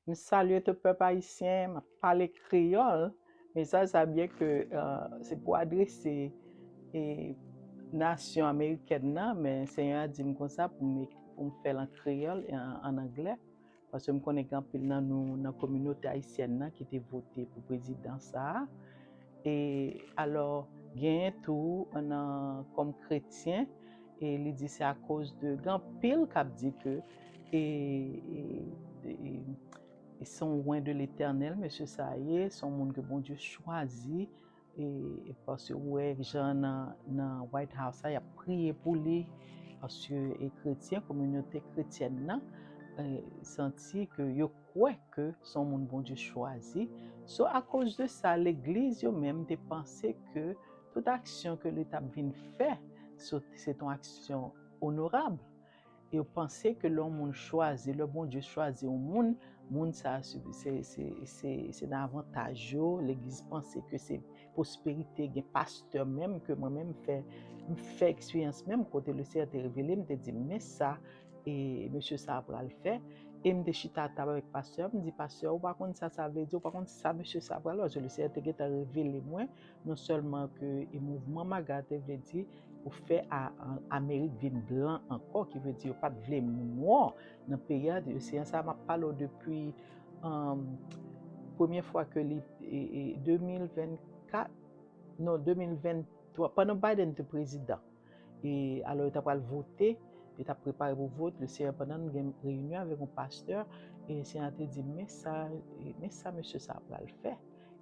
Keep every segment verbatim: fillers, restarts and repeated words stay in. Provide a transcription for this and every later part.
M salye tout pèp ayisyen, m ap pale kreyòl, men sa, sa byen ke, euh, se pou adrese, e, nasyon amerikèn nan, men Senyè a di m konsa pou m, pou m fè l an kreyòl e an, an anglè, paske m konnen gen anpil nan nou, nan kominote ayisyèn nan ki te vote pou prezidan sa a. E alò, genyen tou nan, kòm kretyen, e li di se akoz de, gen anpil k ap di ke, e, e, e, e se yon oint de Letènèl, mesye sa a ye, se yon moun ke Bondye chwazi, e, e paske ou wè jan nan, nan White House la, y ap priye pou li, paske e kretyen, kominote kretyèn nan, e, santi ke yo kwè ke se yon moun Bondye chwazi. So, akoz de sa, legliz yo menm te panse ke tout aksyon ke li t ap vin fè, so, se t on aksyon onorab. Yo panse ke lè yon moun chwazi, lè Bondye chwazi yon moun, moun sa a, se, se, se, se, se nan avantaj yo, legliz panse ke se pwosperite, gen pastè menm, ke mwen menm fè, m fè eksperyans menm, kote Lesenyè te revele m, te di m, men sa, e mesye sa a pral fè. E m te chita tab avèk pastè a, m di, pastè, ou pa konn sa sa vle di, ou pa konn sa mesye sa a pral fè, paske Lesenyè te gentan revele mwen, non sèlman ke e mouvman MAGA te vle di pou fè a, a, Amerik vin blan ankò, ki vle di yo pa t vle moun nwa nan peyi a. Lesenyè sa, m ap pale w depi, um, premye fwa ke li, e, e, de mil vennkat, non, de mil venntwa, pandan Biden te prezidan. E alò, yo ta pral vote, yo t ap prepare pou vot, Lesenyè, pandan n gen reyinyon avèk yon pastè, e Senyè a te di, men sa, men sa mesye sa a pral fè.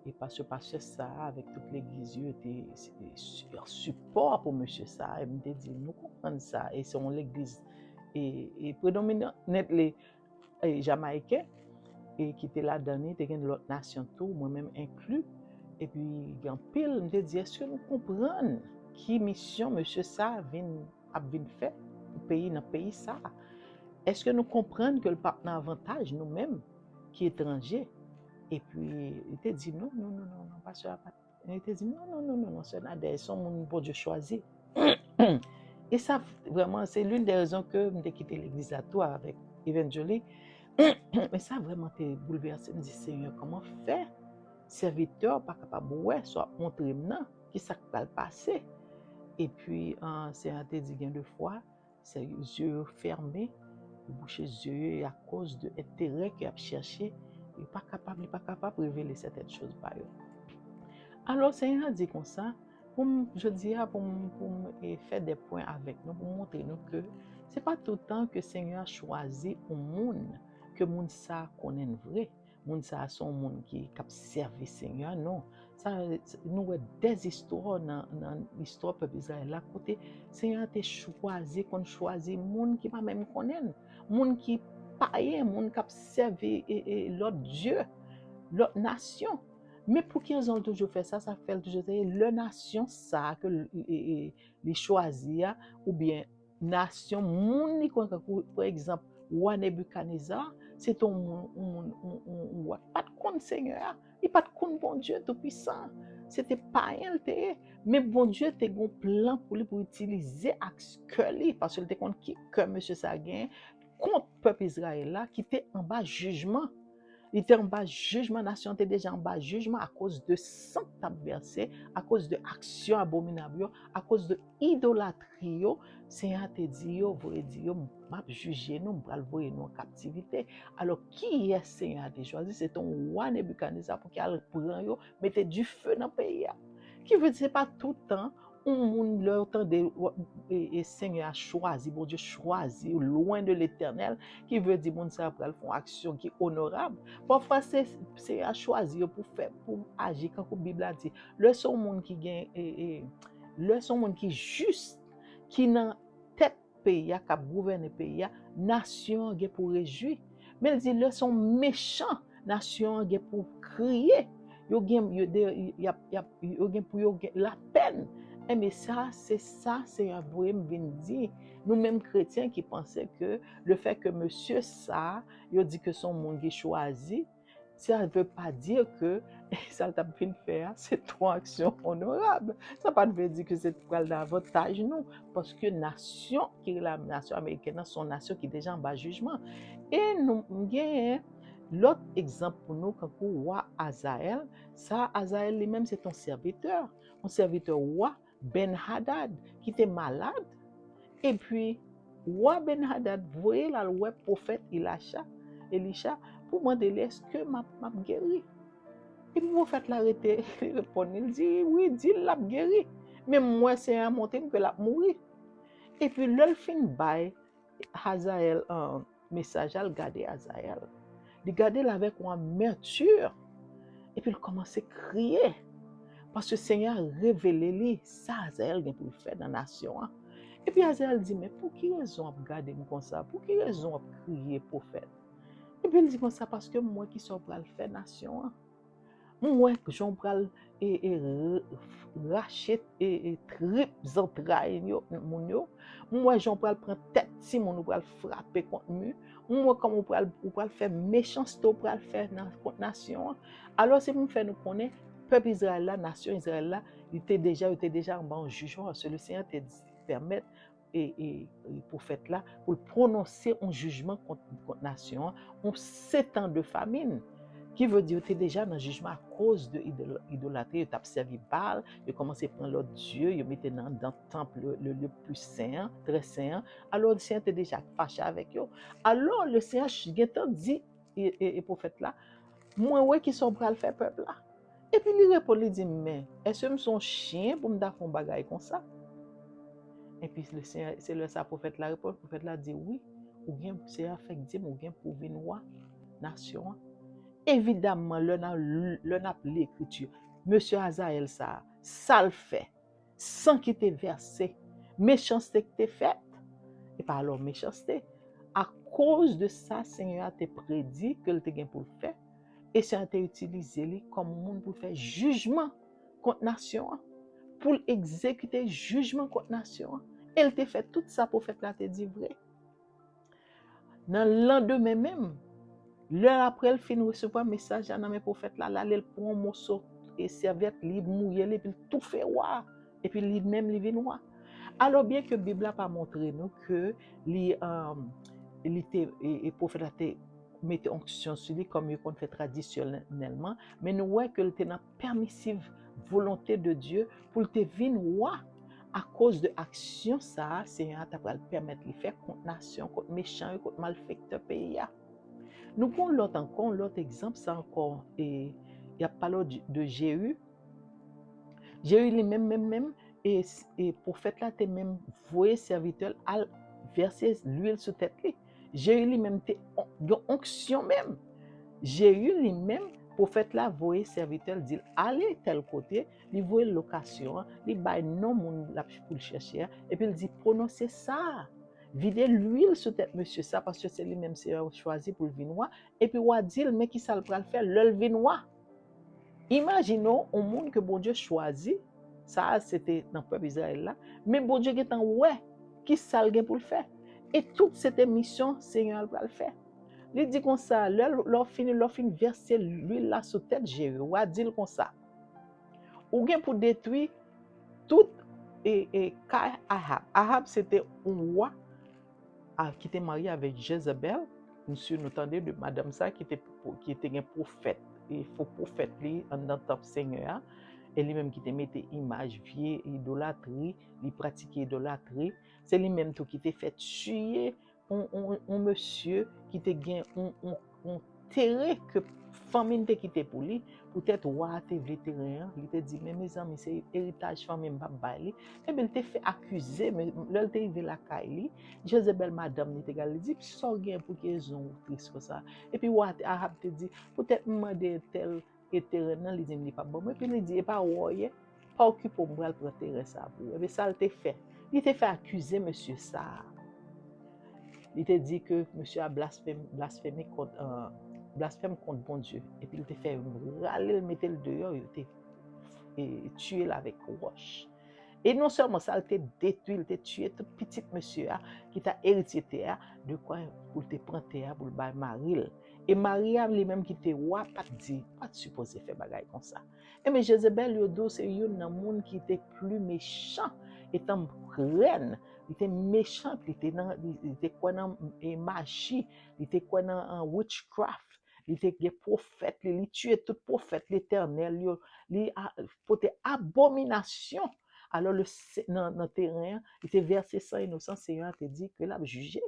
E paske pastè sa a, avèk tout legliz yo, te, te, te sipò pou mesye sa a. E m te di, nou konprann sa. E se yon legliz, e, e predominantly, e, jamayiken, e ki te ladan li, te gen lòt nasyon tou, mwen menm enkli. Epi, gen anpil, m te di, èske nou konprann ki misyon mesye sa a vin, ap vin fè pou peyi, nan peyi sa a? Èske nou konprann ke l p ap nan avantaj nou menm ki etranje? Epi, li te di, non, non, non, non, non, pastè a pa t Li te di, non, non, non, non, non, sè Nadège, se yon moun Bondye chwazi. E sa, vrèman, se l'une des raisons ke m te kite legliz la tou avèk Evangeline. Men sa vrèman te boulvèse m, di, Senyè, kòman fè sèvitè w pa kapab wè sa w ap montre m nan, ki sa k pral pase? Epi, an, Senyè a te di, gen de fwa, se zye yo fèmen, yo bouche zye yo, e akoz de enterè ke y ap chèche, yo pa kapab, li pa kapab revele sètèn choz ba yo. Alò, Senyè a di konsa, pou m, jodi a, pou m, pou m, e, fè de pwen avèk nou, pou m montre nou ke se pa tout tan ke Senyè a chwazi yon moun, ke moun sa a konnen n vre. Moun sa a se yon moun ki, k ap sèvi Senyè a, non. Sa, nou wè de istwa nan, nan istwa pèp Izrayèl la, kote Senyè a te chwazi, konn chwazi moun ki pa menm konnen l, moun ki payen, moun k ap sèvi, e, e, lòt dye, lòt nasyon. Men pou ki rezon l toujou fè sa? Sa fè l toujou se lè nasyon sa a ke l, e, e, li chwazi a, oubyen nasyon, moun li konn, kankou, pa egzanp, wa Nebikadneza, se te yon moun, yon moun, yon, yon, yon wa ki pa t konn Senyè a, li pa t konn Bondye Toupisan. Se te payen l te ye. Men Bondye te gen yon plan pou li, pou itilize ak kè li, paske l te konn ki kè mesye sa a genyen kont pèp Izrayèl la, ki te anba jijman. Li te anba jijman, nasyon an te deja anba jijman akoz de san k t ap vèse, akoz de aksyon abominab yo, akoz de idolatri yo. Senyè a te di yo, voye di yo, m ap jije nou, m pral voye nou an kaptivite. Alò, kiyès Senyè a te chwazi? Se te yon wa Nebikadneza pou ki al pran yo, mete dife nan peyi a. Ki vle di, se pa tout tan yon moun, lè w tande, e, e, Senyè a chwazi, Bondye chwazi, loin de l'Éternel, ki vle di moun sa a pral fè yon aksyon ki onorab. Pafwa, se, Senyè a chwazi yo pou fè, pou aji, kankou Bib la di. Lè se yon moun ki gen, e, e, lè se yon moun ki jis, ki nan tèt peyi a, k ap gouvène peyi a, nasyon an gen pou rejwi. Men l di, lè se yon mechan, nasyon an gen pou kriye. Yo gen, yo, de, y ap, y ap, yo gen pou yo gen lapèn. Enben, sa, se sa Senyè a voye m vin di. Nou menm kretyen ki panse ke lefètke mesye sa, yo di ke se yon moun ki chwazi, sa vle pa di ke sa l t ap vin fè a, se t yon aksyon onorab. Sa pa t vle di ke se t pral nan avantaj nou, paske nasyon ki rele nasyon amerikèn nan, se yon nasyon ki deja anba jijman. E nou, m genyen Lòt egzanp pou nou, kankou wa Azayèl, sa Azayèl li menm se te yon sèvitè, yon sèvitè wa Benhadad ki te malad. Epi, wa Benhadad voye l al wè pwofèt Ilacha, Elicha, pou mande li, èske m ap, m ap geri? Epi pwofèt la rete, li reponn li, li di, wi, di l l ap geri. Men m wè Senyè a montre m ke l ap mouri. Epi lè l fin bay Azayèl, an, mesaj la, l gade Azayèl. Li gade l avèk yon amèti. Epi l kòmanse kriye. Paske Senyè a revele li sa Azayèl gen pou l fè nan nasyon an. Epi Azayèl di, men pou ki rezon w ap gade m konsa? Pou ki rezon w ap kriye, pwofèt? Epi l di konsa, paske m wè ki sa w pral fè nasyon an. M wè jan w pral e, e, r-, rache e, e, trip, zantray yo, moun yo. M wè jan w pral pran tèt timoun, ou pral frape kont mi. M wè kòman w pral, ou pral fè mechanste, w pral fè nan, kont nasyon an. Alò, se pou m fè nou konnen, pèp Izrayèl la, nasyon Izrayèl la, li te deja, yo te deja anba yon jijman, paske le Senyè te di, pèmèt e, e, e pwofèt la pou l pwononse yon jijman kont, kont nasyon an, yon setan de famin, ki vle di yo te deja nan jijman akoz de idol-, idolatri, yo t ap sèvi Baal, yo kòmanse pran lòt dye, yo mete nan, nan tanp, le, le lieu plus saint an, très saint an. Alò, le Senyè te deja fache avèk yo. Alò, le Senyè gentan di e, e, e pwofèt la, mwen wè ki sa w pral fè pèp la. Epi li reponn, li di, men, èske m se yon chen pou m ta fè yon bagay konsa? Epi le Senyè, se lè sa pwofèt la reponn, pwofèt la di, wi, ou gen, Senyè a fèk di m, ou gen pou vin wa nasyon an. Evidamman, lè n a, lè n ap li ekriti, mesye Azayèl sa a, sa l fè, san ki te vèse, mechanste ki te fèt, e pa alò mechanste, akoz de sa Senyè a te predi ke l te gen pou l fè, e Senyè a te itilize li kòm moun pou l fè jijman kont nasyon an, pou l egzekite jijman kont nasyon an. E l te fè tout sa pwofèt la te di vre. Nan landemen menm, lè apre l fin resevwa mesaj la nan men pwofèt la, l ale l pran yon moso e sèvyèt, li mouye li, epi l toufe wa a, epi li menm li vin wa. Alò, byenke Bib la pa montre nou ke li, um, li te, e, e pwofèt la te mete onksyon sou li kòm yo konn fè tradisyonèlman, men nou wè ke l te nan pèmisiv volonte de Dye pou l te vin wa. Akoz de aksyon sa a, Senyè a ta pral pèmèt li fè kont nasyon, kont mechan yo, kont malfektè peyi a. Nou gen yon lòt ankò, yon lòt egzanp, sa ankò, e, y ap pale de, de Jehu. Jehu li menm, menm, menm, e, e pwofèt la te menm voye sèvitè l al vèse lwil sou tèt li. Jehu li menm te on-, gen onksyon menm. Jehu li menm, pwofèt la voye sèvitè l, di l, ale tèl kote, li voye l lokasyon an, li bay non moun l ap pou l chèche a, epi l di, pwononse sa a, vide lwil sou tèt mesye sa, paske se li menm Senyè a chwazi pou l vin wa, epi w a di l, men ki sa l pral fè lè l vin wa. Imajine w, yon moun ke Bondye chwazi, sa a se te nan pèp Izrayèl la, men Bondye gentan wè ki sa l gen pou l fè. E tout se te misyon Senyè a l pral fè. Li di konsa, lè, lè w fini, lè w fin vèse lwil la sou tèt Jehu, w a di l konsa, ou gen pou detwi tout e, e kay Ahab. Ahab se te yon wa a, ki te marye avèk Jezebèl. Nou si nou tande de madanm sa ki te, ki te gen pwofèt, e fo pwofèt li anndan tanp Senyè a, e li menm ki te mete imaj vye idolatri, li pratike idolatri. Se li menm tou ki te fè tiye yon, yon, yon mesye ki te gen yon, yon, yon teren ke fanmi l te kite pou li, poutèt wa a te vle teren an, li te di, men mezanmi, se eritaj fanmi m p ap bay li. Ebyen, l te fè akize, men lè l te rive lakay li, Jezebèl madanm li te gade, li di, sa w gen pou ki rezon ou tris konsa? Epi wa Ahab te di, poutèt m mande entèl e teren nan, li di m li p ap ban mwen. Epi li di, e pa wè w ye, pa okipe w, m pral pran teren sa a pou ou. Ebyen, sa l te fè? Li te fè akize mesye sa a. Li te di ke mesye a blasfèm, blasfemi kont, euh, blasfèm kont Bondye. Epi li te fè rale l, mete l deyò, yo te, e, tiye l avèk wòch. E non sèlman sa, l te detwi, l te tiye tout pitit mesye a, ki ta eritye tè a, de kwa pou l te pran tè a pou l bay mari l. E mari a li menm ki te wa pa t di, pa t sipoze fè bagay konsa. Ebyen, Jezebèl, yo di w se youn nan moun ki te pli mechan etan rèn. Li te mechan, li te nan, li, li te kwè nan, e, maji, li te kwè nan, an, witchcraft. Li te gen pwofèt li, li tiye tout pwofèt Letènèl yo, li a, pote abominasyon. Alò, le, Se- nan, nan teren an, li te vèse san inosan, Senyè a te di ke l ap jije.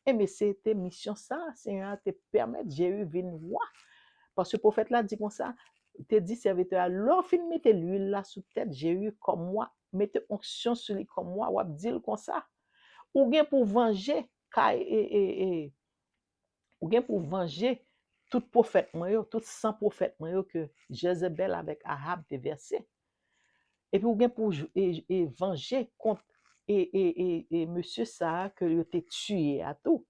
Ebyen, se te misyon sa, Senyè a te pèmèt Jeyi vin wa. Paske pwofèt la di konsa, te di sèvitè a, lè w fin mete lwil la sou tèt Jeyi kòm wa, mete onksyon sou li kòm wa, w ap di l konsa, ou gen pou vanje kay, e, e, e, ou gen pou vanje tout pwofèt mwen yo, tout san pwofèt mwen yo ke Jezebèl avèk Ahab te vèse. Epi ou gen pou j- e, e vanje kont e, e, e, e mesye sa a ke yo te tiye a tou.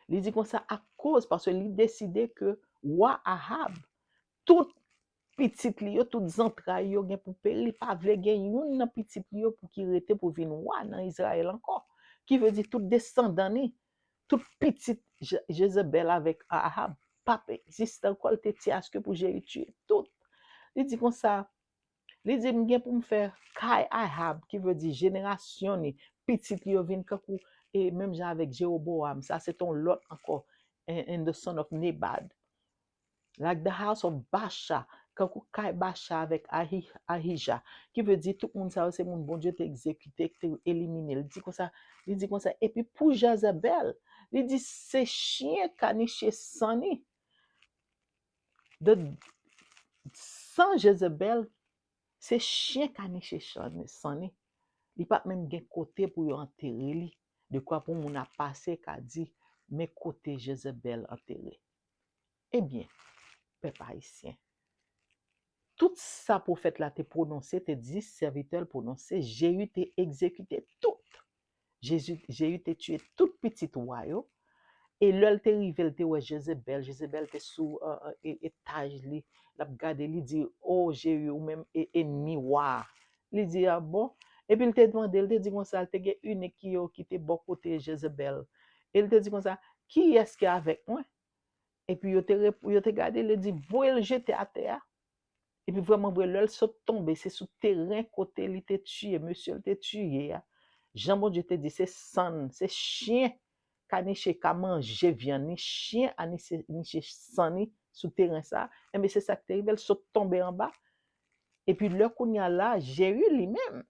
Li di konsa akoz, paske li deside ke wa Ahab, tout pitit li yo, tout zantray yo gen pou peri. Li pa vle gen youn nan pitit li yo pou ki rete pou vin wa nan Izrayèl ankò. Ki vle di tout desandan ni, tout pitit Je- Jezebèl avèk Ahab p ap egziste ankò. Li te di aske pou Jeyi tiye tout. Li di konsa, li di, m gen pou m fè kay Ahab, ki vle di jenerasyon ni, pitit li yo vin kankou, e menm jan avèk Jewoboam. Sa se ton lòt ankò, and, and the son of Nebat. Like the house of Baasha, kankou kay Baasha avèk Ahi, Ahija, ki vle di tout moun sa yo se moun Bondye te egzekite, ki te elimine. Li di konsa, li di konsa, epi pou Jezebèl, li di se chyen ka niche san ni. De san Jezebèl, se chyen ka niche san ni. Li pa t menm gen kote pou yo antere li. Dekwa pou moun ap pase ka di, men kote Jezebèl antere. Ebyen, pèp ayisyen, tout sa pwofèt la te pwononse, te di sèvitè l pwononse, Jeyi te egzekite tout. Jezi, Jeyi te tiye tout pitit wa yo. E lè l te rive, l te wè Jezebèl. Jezebèl te sou, e, e, e, etaj li. L ap gade, li di, o Jeyi, ou menm e ennmi wa a. Li di, a bon? Epi l te mande, l te di konsa, l te gen inik ki yo ki te bò kote Jezebèl. E l te di konsa, kiyès ki avèk mwen? Epi yo te, rep- yo te gade, li di, voye l jete atè a. Epi vrèman vre, lè l sot tonbe, se sou teren kote li te tiye, mesye l te tiye a. Jan Bondye te di, se sann, se chyen ka niche, ka manje vyann ni, chyen a niche, niche sann ni sou teren sa. Enben, se sa k te rive, l sot tonbe anba. Epi lè kounye a la, Jeyi li menm,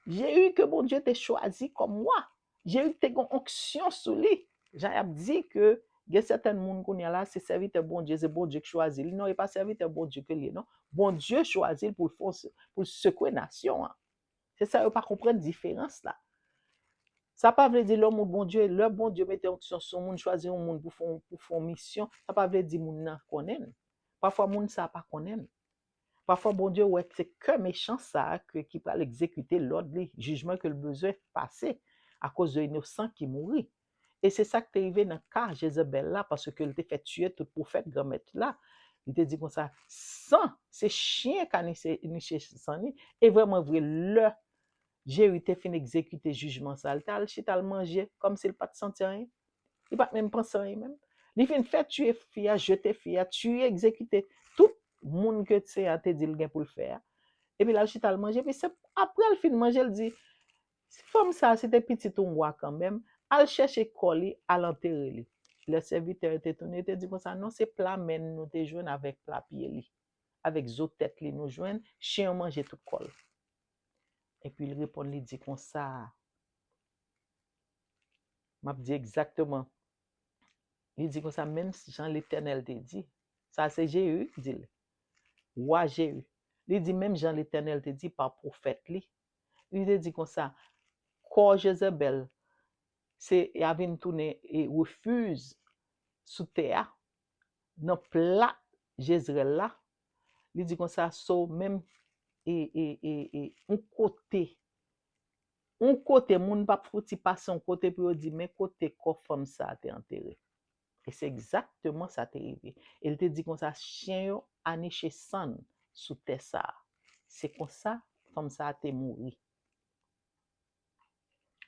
Jeyi ke Bondye te chwazi kòm wa. Jeyi te gen onksyon sou li. Jan y ap di ke gen sèten moun kounye a la, se sèvitè Bondye, se Bondye k chwazi li. Non, e pa sèvitè Bondye ke li ye, non. Bondye chwazi l pou l fè, pou l sekwe nasyon an. Se sa yo pa konprann diferans la. Sa pa vle di lè moun Bondye, lè Bondye mete onksyon sou moun, chwazi yon moun pou fè, pou fè yon misyon, sa pa vle di moun nan konnen l. Pafwa moun sa pa konnen l. Pafwa Bondye wè se kè mechan sa a ke, ki pral egzekite lòd li, jijman ke l bezwen pase akoz de inosan ki mouri. E se sa k te rive nan ka Jezebèl la, paske l te fè tiye tout pwofèt Granmèt la. Li te di konsa, san, se chyen ka niche, niche sann li. E vrèman vre, lè Jeyi te fin egzekite jijman sa, li t al chita l manje, kòmsi l pa t santi anyen. Li pa t menm panse anyen menm. Li fin fè tiye fi a, jete fi a, tiye, egzekite tout moun ke Senyè a te di l gen pou l fè a. Epi l al chita l manje, epi se apre l fin manje, l di, fanm sa a, se te pitit yon wa kanmenm, al chèche kò li, al antere li. Lè sèvitè yo te tounen, yo te di konsa, non, se pla men l nou te jwenn avèk pla pye li. Avèk zo tèt li nou jwenn, chen yo manje tout kò l. Epi l reponn, li di konsa, m ap di egzakteman. Li di konsa, menm jan Letènèl te di. Sa se Jeyi ki di l. Wa Jeyi. Li di, menm jan Letènèl te di pa pwofèt li. Li te di konsa, kò Jezebèl, se, y a vin tounen e refiz sou tè a, nan pla Jezrèl la. Li di konsa, so menm e, e, e, e, yon kote, yon kote, moun p ap fouti pase yon kote pou yo di, men kote kò fanm sa a te antere. E se egzakteman sa te rive. E l te di konsa, chen yo aniche sann sou tè sa a. Se konsa, fanm sa a te mouri.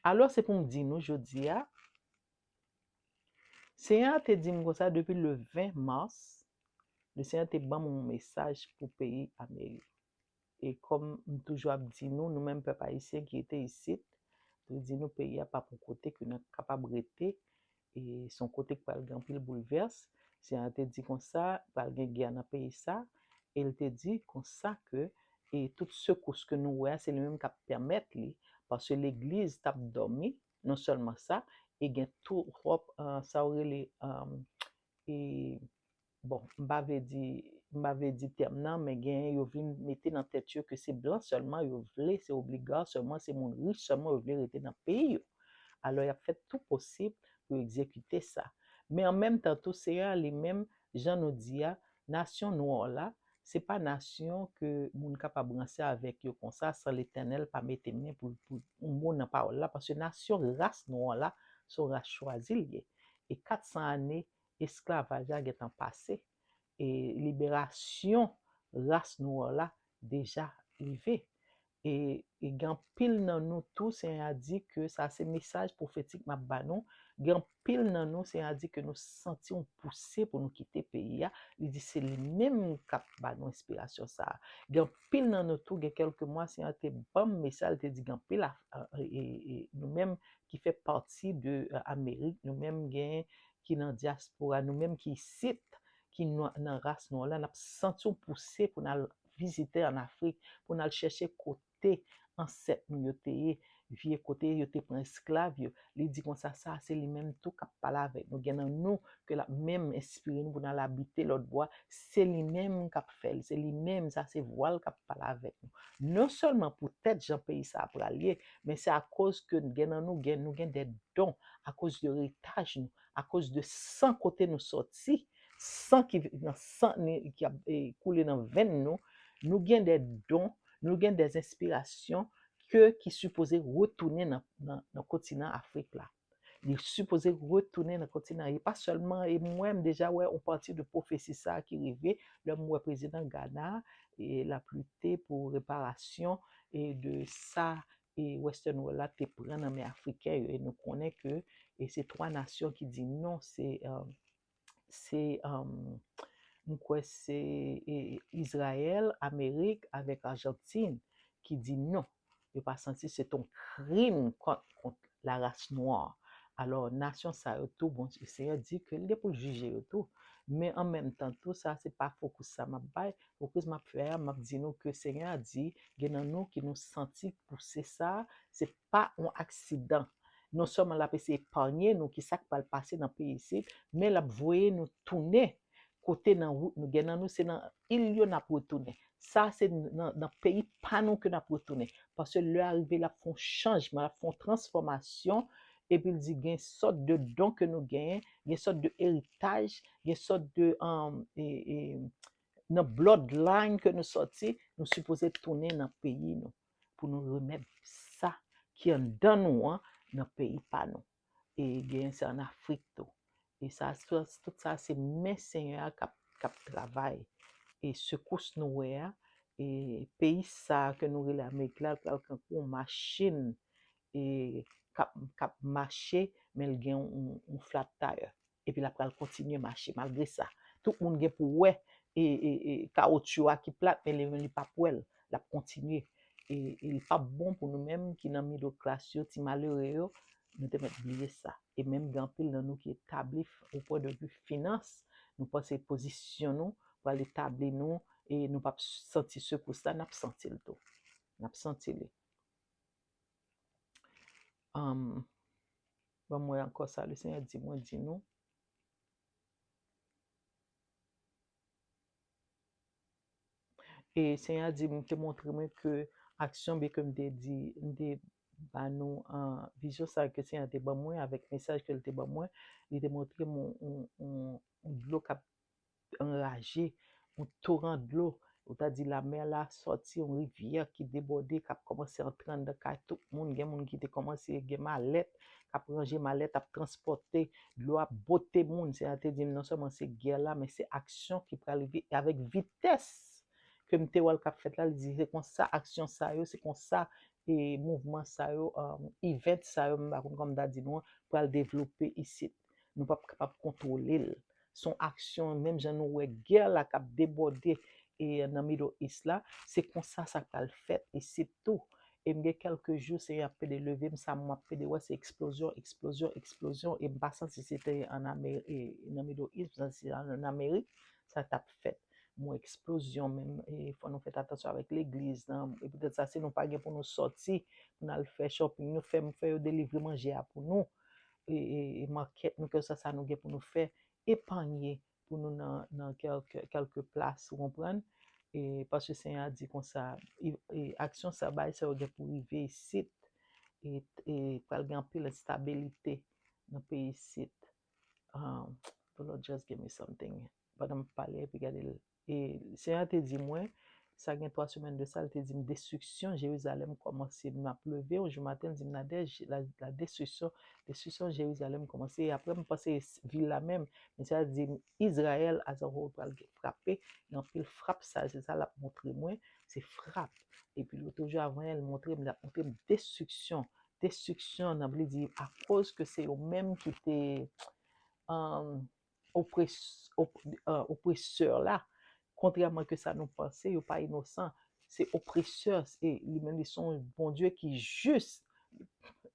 Alò, se pou m di nou jodi a, Senyè a te di m konsa depi le ven mas, le Senyè te ban m yon mesaj pou peyi Amerik. E kòm m toujou ap di nou, nou menm pèp ayisyen ki rete isit, m di nou peyi a pa pou kote ke n ap kapab rete, E se yon kote k pral gen anpil boulvès. Senyè a te di konsa, pral gen gè nan peyi sa. E l te di konsa ke e tout sekous ke nou wè a, se li menm k ap pèmèt li, paske legliz t ap dòmi, non sèlman sa, e gen twòp, uh, sa yo rele, um, e, bon, m pa vle di, m pa vle di tèm nan, men gen yo vin mete nan tèt yo ke se blan sèlman yo vle, se obliga sèlman, se moun rich sèlman yo vle rete nan peyi yo. Alò, y ap fè tou posib pou yo egzekite sa. Men an menm tan tou, Seyè a li menm, jan nou di a, nasyon nwa la, se pa nasyon ke moun kapab ranse avèk yo konsa, san Letènèl pa mete men pou, pou yon mo nan pawòl la, paske nasyon ras nwa la, se yon ras chwazi l ye. E kat san ane esklavaj la gentan pase. E liberasyon ras nwa la deja rive. E, e gen anpil nan nou tou, Senyè a di ke sa se mesaj pwofetik m ap ba nou. Gen anpil nan nou, Senyè a di ke nou santi yon pouse pou nou kite peyi a. Li di se li menm k ap ba nou enspirasyon sa a. Gen anpil nan nou tou, gen kèlke mwa, Senyè a te ban m mesaj, li te di gen anpil a, a, e, e, nou menm ki fè pati de, e, Amerik, nou menm gen ki nan dyaspora, nou menm ki isit, ki nwa-, nan ras nwa la, n ap santi yon pouse pou n al vizite ann Afrik, pou n al chèche kote ansèt nou yo te ye, vye kote yo te pran esklav yo. Li di konsa, sa se li menm tou k ap pale avèk nou. Gen nan nou ke l ap menm enspire nou pou n al abite lòt bò a. Se li menm k ap fè l, se li menm, sa se vwa l k ap pale avèk nou. Non sèlman poutèt jan peyi sa a pral ye, men se akoz ke gen nan nou, gen, nou gen de don, akoz de eritaj nou, akoz de san kote nou sòti, san ki nan san ni, ki ap e, koule nan venn nou, nou gen de don, nou gen de enspirasyon ke ki sipoze retounen nan, nan, nan kontinan Afrik la. Li sipoze retounen nan kontinan. E pa sèlman, e mwen, m deja wè yon pati de pwofesi sa a ki rive, lè m wè prezidan Ghana, e l ap lite pou reparasyon e de sa e Western World la te pran nan men Afriken yo. E nou konnen ke e se twa nasyon ki di non, se, um, se, um, m kwè se e, Izrayèl, Amerik avèk Ajantin ki di non. Yo pa santi se t on krim kont, kont laras nwa. Alò, nasyon sa yo tou, Bondye, Senyè di ke li gen pou l jije yo tou. Men an menm tan tou, sa se pa fokis sa m ap bay. Fokis m ap fè a, m ap di nou ke Senyè a di, gen nan nou ki nou santi pouse sa, se pa yon aksidan. Non sèlman l ap eseye epanye nou ki sa k pral pase nan peyi isit, men l ap voye nou tounen kote nan wout nou. Gen nan nou, se nan il yo n ap retounen. Sa, se nan, nan peyi pa nou ke n ap retounen. Paske lè a rive, l ap fè yon chanjman, l ap fè yon transfòmasyon. Epi l di gen sòt de don ke nou genyen, gen sòt de eritaj, gen sòt de, um, e, e, nan bloodline ke nou sòti, nou sipoze tounen nan peyi nou pou nou remèt sa ki anndan nou an nan peyi pa nou. E genyen sa ann Afrik tou. E sa, tout, tout sa, se men Senyè a k ap, k ap travay. E sekous nou wè a, e peyi sa a ke nou rele Amerik la, l pral tankou yon machin, e k ap, k ap mache, men l gen yon, yon flat tire. Epi l ap pral kontinye mache malgre sa. Tout moun gen pou wè e, e, e, kawotchou a ki plat, men li, li p ap wè l. L ap kontinye. E, e li p ap bon pou nou menm ki nan middle class yo, ti malere yo, nou te mèt bliye sa. E menm gen anpil nan nou ki etabli f-, o pwen de vi finans, nou panse pozisyon nou pral etabli nou e nou p ap santi sekous la, n ap santi l tou. N ap santi li. Um, ban mwen ankò sa, le Senyè di mwen, di nou. E Senyè a di, m te montre mwen ke aksyon, byen ke m te di, m te ba nou, uh, vizyon sa ke Senyè a te ban mwen, avèk mesaj ke l te ban mwen, li te montre m yon, yon, yon, yon dlo k ap anraje, yon toran dlo. Ou ta di lamè la sòti, yon rivyè ki debòde, k ap kòmanse antre anndan kay tout moun. Gen moun ki te kòmanse gen malèt, k ap ranje malèt, ap transpòte. Dlo ap bote moun. Senyè a te di m non sèlman se gè la, men se aksyon ki pral rive. E avèk vitès ke m te wè l k ap fèt la, li di se konsa aksyon sa yo, se konsa e mouvman sa yo, um, event sa yo, m pa konn kòman m ta di nou an, pral devlope isit. Nou p ap kapab kontwole l. Se yon aksyon, menm jan nou wè gè la k ap debòde e nan Middle East la, se konsa sa pral fèt isit tou. E m gen kèlke jou, Senyè ap pede leve m, sa m ap pede wè, se eksplozyon, eksplozyon, eksplozyon. E m pa santi se te an Ameri-, e, nan Middle East, m santi se an Amerik, sa t ap fèt. M wè eksplozyon menm, e fò nou fè atansyon avèk legliz lan. E poutèt sa, si nou pa gen pou nou sòti, pou n al fè shopping, nou fè, fè yo delivre manje a pou nou. E, e, e makèt nou, kèlkeswa sa nou gen pou nou fè, epanye pou nou nan, nan kèlke, kèlke plas, ou konprann? E paske Senyè a di konsa, e, e aksyon sa, bagay sa yo gen pou rive isit. E, e pral gen anpil enstabilite nan peyi isit. Um, the Lord just give me something. Pandan m ap pale, epi gade l. E Senyè a te di mwen, sa gen twa semèn de sa, l te di m, destriksyon Jerizalèm kòmanse. M ap leve yon jou maten, l di m, Nadège, la, la destruction, destruction Jerizalèm kòmanse. E apre, m panse s-, vil la menm. Men Senyè a di m, Izrayèl, as a whole, pral gen frape. E anpil frap sa, se sa l ap montre mwen, se frap. Epi, lòt jou, avan yè, l montre m, l ap montre m destriksyon. Destriksyon, nan vle di, akoz ke se yo menm ki te, um, opres-, op-, uh, opresè la. Kontrèman ke sa nou panse, yo pa inosan. Se opresè, e li menm li se yon Bondye ki jis.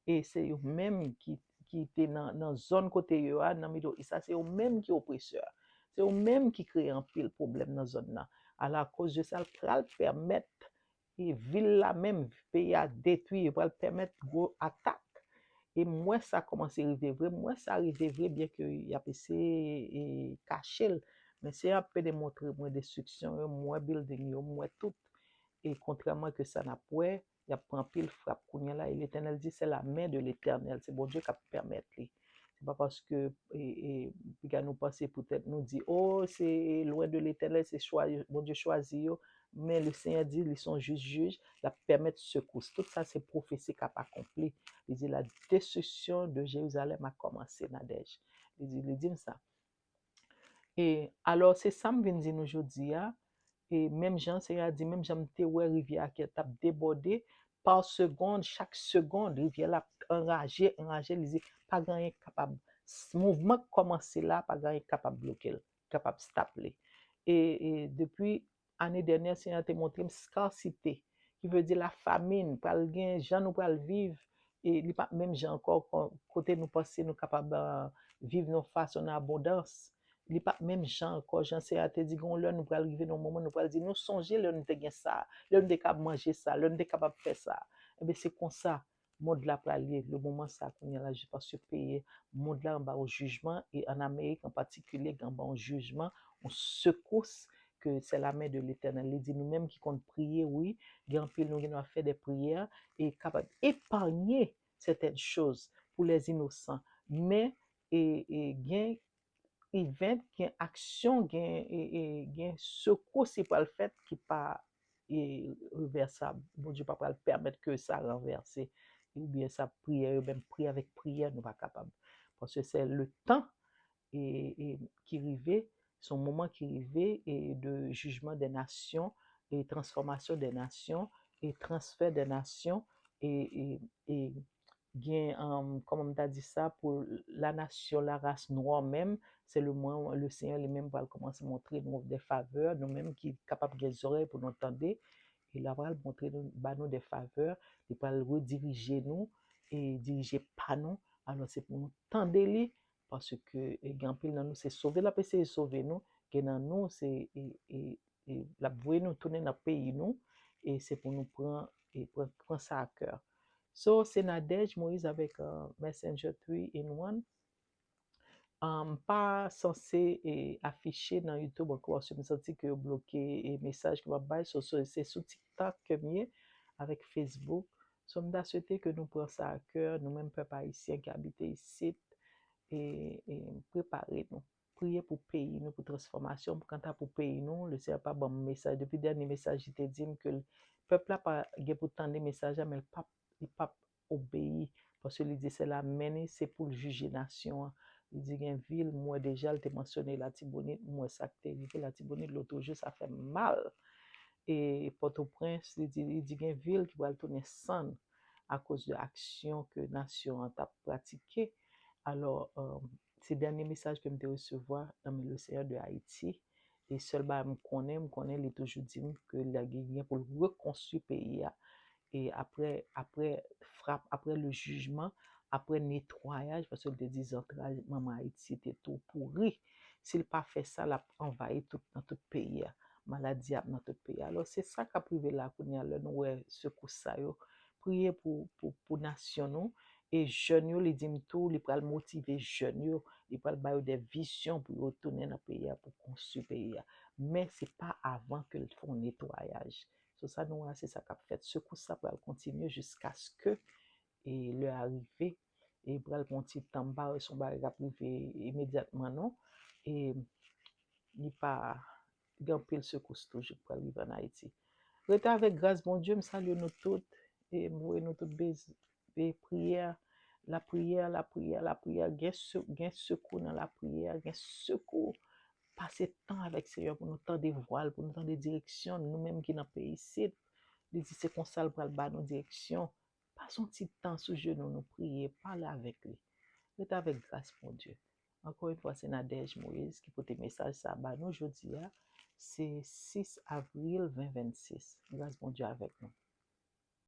E se yo menm ki, ki te nan, nan zòn kote yo a, nan Middle East la, se yo menm ki opresè. Se yo menm ki kreye anpil pwoblèm nan zòn nan. Alakoz de sa, l pral pèmèt e vil la menm, peyi a detwi, yo pral pèmèt gwo atak. E m wè sa kòmanse rive vre, m wè sa rive vre, byen ke y ap eseye e kache l. Men Senyè a pede montre mwen destriksyon yo, m wè building yo, m wè tout. E kontrèman ke sa n ap wè, y ap pran anpil frap kounye a la. E Letènèl di, c'est la main de l'Éternel, se Bondye k ap pèmèt li. Se pa paske, e, e, piga nou panse poutèt nou di, oh, se loin de l'Éternel, se chwa-, Bondye chwazi yo. Men le Senyè di, li se yon jis jij, l ap pèmèt sekous. Tout sa se pwofesi k ap akonpli. Li di, la destruction de Jérusalem a commencé, Nadège. Li di, li di m sa. E alò, se sa m vin di nou jodi a. E menm jan Senyè a di, menm jan m te wè rivyè a ki t ap debòde, pa segond, chak segond, rivyè la ap anraje, anraje, li di, pa gen anyen k kapab, mouvman k kòmanse la, pa gen anyen k kapab bloke l, kapab stop li. E, e depi ane dènyè, Senyè a te montre m skarsite, ki vle di lafamin, pral gen jan nou pral viv, e li p ap menm jan ankò, ko-, kote nou panse nou kapab, ah, viv nan fason nan abondans. Li p ap menm jan ankò, jan Senyè a te di, gen yon lè nou pral rive nan yon moman, nou pral di, nou sonje lè nou te gen sa, lè nou te kapab manje sa, lè nou te kapab fè sa. Ebyen, se konsa, mond la pral ye, le moman sa kounye a la, jis paske peyi, mond la anba yon jijman, e an Amerik an patikilye, gen anba yon jijman, yon sekous, ke c'est la main de l'Éternel. Li di nou menm ki konn priye, wi, gen anpil nou gen dwa fè de priyè, e kapab epanye certaines choses pour les innocents. Men, e, e gen event, gen aksyon, gen, e, e, gen sekous ki pral fèt ki pa, e, revèsab. Bondye pa pral pèmèt ke sa ranvèse. Oubyen sa priyè yo, menm priye avèk priyè, nou pa kapab. Paske se le tan, e, e, ki rive, se yon moman ki rive, e de jijman de nasyon, e transfòmasyon de nasyon, e transfè de nasyon, e, e, e gen, um, kòman m ta di sa, pou la nasyon, la ras nwa menm, se le mwen, le Senyè li menm pral kòmanse montre nou de favè, nou menm ki kapab gen zòrèy pou nou tande, e la pral montre nou, ba nou de favè, li pral redirije nou, e dirije pa nou, alò se pou nou tande li, paske, e, gen anpil nan nou, se sove l ap eseye sove nou, gen nan nou, se, e, e, e l ap voye nou tounen nan peyi nou, e se pou nou pran, e pran, pran sa a kè. So, se Nadège Moïse avèk, uh, Messenger three in one. Um, m pa sanse, e, afiche nan YouTube ankò, paske m santi ke yo bloke, e, mesaj ke m ap bay. So, so, se sou TikTok ke m ye, avèk Facebook. So, m ta swete ke nou pran sa a kè, nou menm pèp ayisyen ki abite isit, e, e prepare nou. Priye pou peyi nou, pou transfòmasyon. Kanta pou peyi nou, le Senyè pa ban m mesaj. Depi dènye mesaj, li te di m ke l-, pèp la pa gen pou tande mesaj la, men l p ap, li p ap obeyi. Paske li di se la men li, se pou l jije nasyon an. Li di gen vil, m wè deja, l te mansyone Latibonit, m wè sa k te rive Latibonit, lòt jou, sa fè m mal. E Pòtoprens, li di, li di gen vil ki pral tounen sann akoz de aksyon ke nasyon an t ap pratike. Alò, um, se dènye mesaj ke m te resevwa nan men le Senyè de Ayiti. E sèl bagay m konnen, m konnen li toujou di m ke l gen pou l rekonstwi peyi a. e apre, apre frap, apre le jijman, apre netwayaj, paske l te di zantray manman Ayiti te tou pouri. Si l pa fè sa, l ap anvayi tout, nan tout peyi a. Maladi ap nan tout peyi a. Alò, se sa k ap rive la kounye a, lè nou wè sekous sa yo. Priye pou, pou, pou nasyon nou. E jèn yo, li di m tou, li pral motive jèn yo, li pral ba yo de vizyon pou yo tounen nan peyi a, pou konstwi peyi a. Men se pa avan ke l fè yon netwayaj. So, sa nou wè, se sa k ap fèt. Sekous sa pral kontinye jiskaske e lè a rive. E pral pran ti tan, m pa wè se yon bagay k ap rive imedyatman, non. E li pa gen anpil sekous toujou k pral rive ann Ayiti. Rete avèk gras Bondye, m salye nou tout, e m voye nou tout bez, e priyè, lapriyè, lapriyè, lapriyè, gen se-, gen sekou nan lapriyè, gen sekou. Pase tan avèk Senyè pou nou tande vwa l, pou nou tande direksyon l, nou menm ki nan peyi isit. Li di se konsa l pral ba nou direksyon. Pase yon ti tan sou jenou nou, priye, pale avèk li. Rete avèk gras Bondye. Ankò yon fwa, se Nadège Moïse ki pote mesaj sa a ba nou jodi a. Se sis avril ven vennsis. Gras Bondye avèk nou.